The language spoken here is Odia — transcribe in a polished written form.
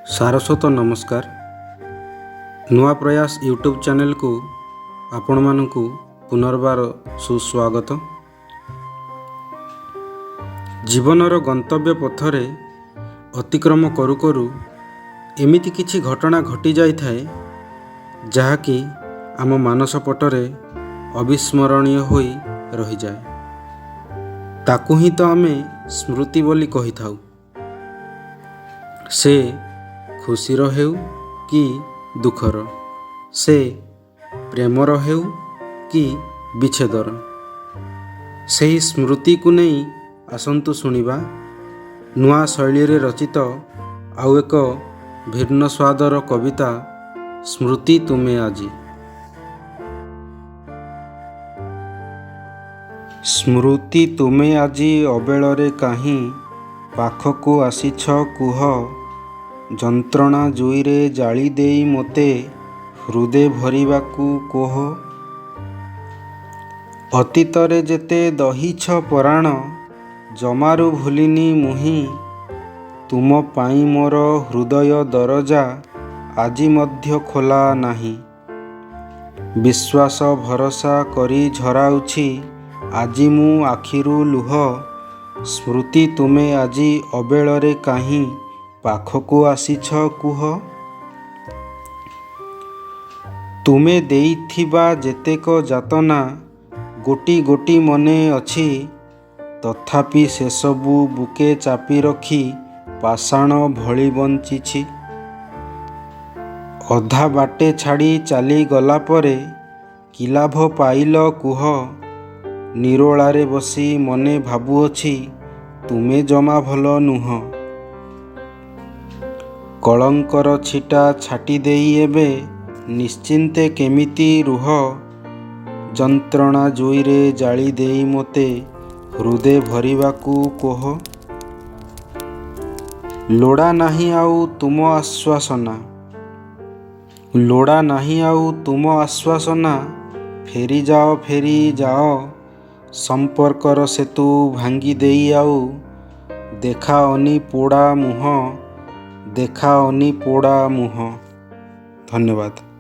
ସାରସ୍ୱତ ନମସ୍କାର। ନୂଆ ପ୍ରୟାସ ୟୁଟ୍ୟୁବ୍ ଚ୍ୟାନେଲକୁ ଆପଣମାନଙ୍କୁ ପୁନର୍ବାର ସୁସ୍ୱାଗତ। ଜୀବନର ଗନ୍ତବ୍ୟ ପଥରେ ଅତିକ୍ରମ କରୁ କରୁ ଏମିତି କିଛି ଘଟଣା ଘଟିଯାଇଥାଏ, ଯାହାକି ଆମ ମାନସପଟରେ ଅବିସ୍ମରଣୀୟ ହୋଇ ରହିଯାଏ। ତାକୁ ହିଁ ତ ଆମେ ସ୍ମୃତି ବୋଲି କହିଥାଉ। ସେ ଖୁସିର ହେଉ କି ଦୁଃଖର, ସେ ପ୍ରେମର ହେଉ କି ବିଚ୍ଛେଦର, ସେହି ସ୍ମୃତିକୁ ନେଇ ଆସନ୍ତୁ ଶୁଣିବା ନୂଆ ଶୈଳୀରେ ରଚିତ ଆଉ ଏକ ଭିନ୍ନ ସ୍ୱାଦର କବିତା, ସ୍ମୃତି ତୁମେ ଆଜି। ସ୍ମୃତି ତୁମେ ଆଜି ଅବେଳରେ କାହିଁ ପାଖକୁ ଆସିଛ କୁହ? ଯନ୍ତ୍ରଣା ଜୁଇରେ ଜାଳି ଦେଇ ମୋତେ ହୃଦେ ଭରିବାକୁ କୋହ। ଅତୀତରେ ଯେତେ ଦହିଛ ପରାଣ, ଜମାରୁ ଭୁଲିନି ମୁହିଁ। ତୁମ ପାଇଁ ମୋର ହୃଦୟ ଦରଜା ଆଜି ମଧ୍ୟ ଖୋଲା ନାହିଁ। ବିଶ୍ୱାସ ଭରସା କରି ଝରାଉଛି ଆଜି ମୁଁ ଆଖିରୁ ଲୁହ। ସ୍ମୃତି ତୁମେ ଆଜି ଅବେଳରେ କାହିଁ ପାଖକୁ ଆସିଛ କୁହ? ତୁମେ ଦେଇଥିବା ଯେତେକ ଯାତନା ଗୋଟି ଗୋଟି ମନେ ଅଛି। ତଥାପି ସେସବୁ ବୁକେ ଚାପି ରଖି ପାଷାଣ ଭଳି ବଞ୍ଚିଛି। ଅଧା ବାଟେ ଛାଡ଼ି ଚାଲିଗଲା ପରେ କି ଲାଭ ପାଇଲ କୁହ? ନିରୋଳାରେ ବସି ମନେ ଭାବୁଅଛି, ତୁମେ ଜମା ଭଲ ନୁହଁ। କଳଙ୍କର ଛିଟା ଛାଟି ଦେଇ ଏବେ ନିଶ୍ଚିନ୍ତେ କେମିତି ରୁହ? ଯନ୍ତ୍ରଣା ଜୁଇରେ ଜାଳି ଦେଇ ମୋତେ ହୃଦେ ଭରିବାକୁ କୋହ। ଲୋଡ଼ା ନାହିଁ ଆଉ ତୁମ ଆଶ୍ୱାସନା, ଲୋଡ଼ା ନାହିଁ ଆଉ ତୁମ ଆଶ୍ୱାସନା, ଫେରିଯାଅ, ଫେରିଯାଅ। ସମ୍ପର୍କର ସେତୁ ଭାଙ୍ଗି ଦେଇ ଆଉ ଦେଖାଅନି ପୋଡ଼ା ମୁହଁ, ଦେଖାଅନି ପୋଡ଼ା ମୁହଁ। ଧନ୍ୟବାଦ।